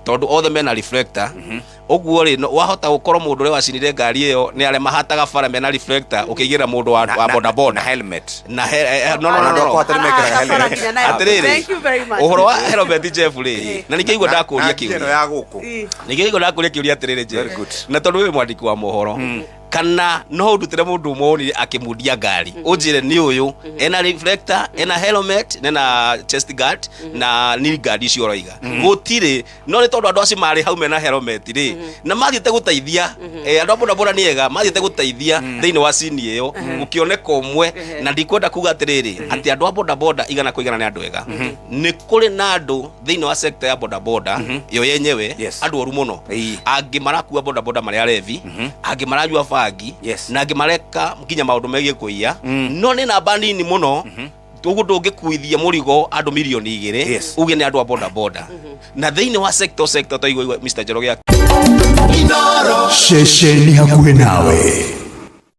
Tondũ othe mena reflector ũguo rĩ, wahota gũkorwo mũndũ ũrĩa wacinire ngari ĩyo nĩ arĩa mahataga bara mena reflector, ũkĩigĩra mũndũ wa bodaboda na helmet. Na he, eh, no, no, no, Andũ no, a no. kwata nĩ mekĩraga Barabara helmet. nginya nayo. Atĩrĩrĩ, Thank you very much. Ũhoro wa helmet, Jeff, rĩ, na nĩkĩo igua ndakũria Na ngia ĩno kĩũria. ya gũkũ. Nĩkĩo igua ndakũria kĩũria atĩrĩrĩ, Jeff. Very good. Na tondũ wĩ mwandĩki wa mohoro, kana no ũndutĩre mũndũ ũmwe wonire akĩmundia ngari, ũnjĩre nĩ ũyũ ena reflector, ena helmet, ena chest guard na knee guard icio ũroiga? Gũtirĩ. No nĩ tondũ andũ acio marĩ hau mena helmet rĩ, na mathiĩte gũteithia, andũ a bodaboda nĩ ega, mathiĩte gũteithia thĩinĩ wa cini ĩyo, gũkĩoneka ũmwe. Na ndikwenda kuga atĩrĩrĩ, atĩ andũ a bodaboda 100% nĩ andũ ega. Nĩ kũrĩ na andũ thĩinĩ wa sector ya bodaboda ĩyo yenyewe, andũ oru mũno. Angĩ marakua bodaboda marĩ arevi, angĩ maranyua bangi, na angĩ mareka nginya maũndũ megiĩ kũiya, no nĩ namba nini mũno. Ũguo ndũngĩkuithia mũrigo andũ 2 mirioni uge nĩ andũ a bodaboda na thĩinĩ wa sector taigua Mr. Njoroge. Ceceni hakuhĩ nawe.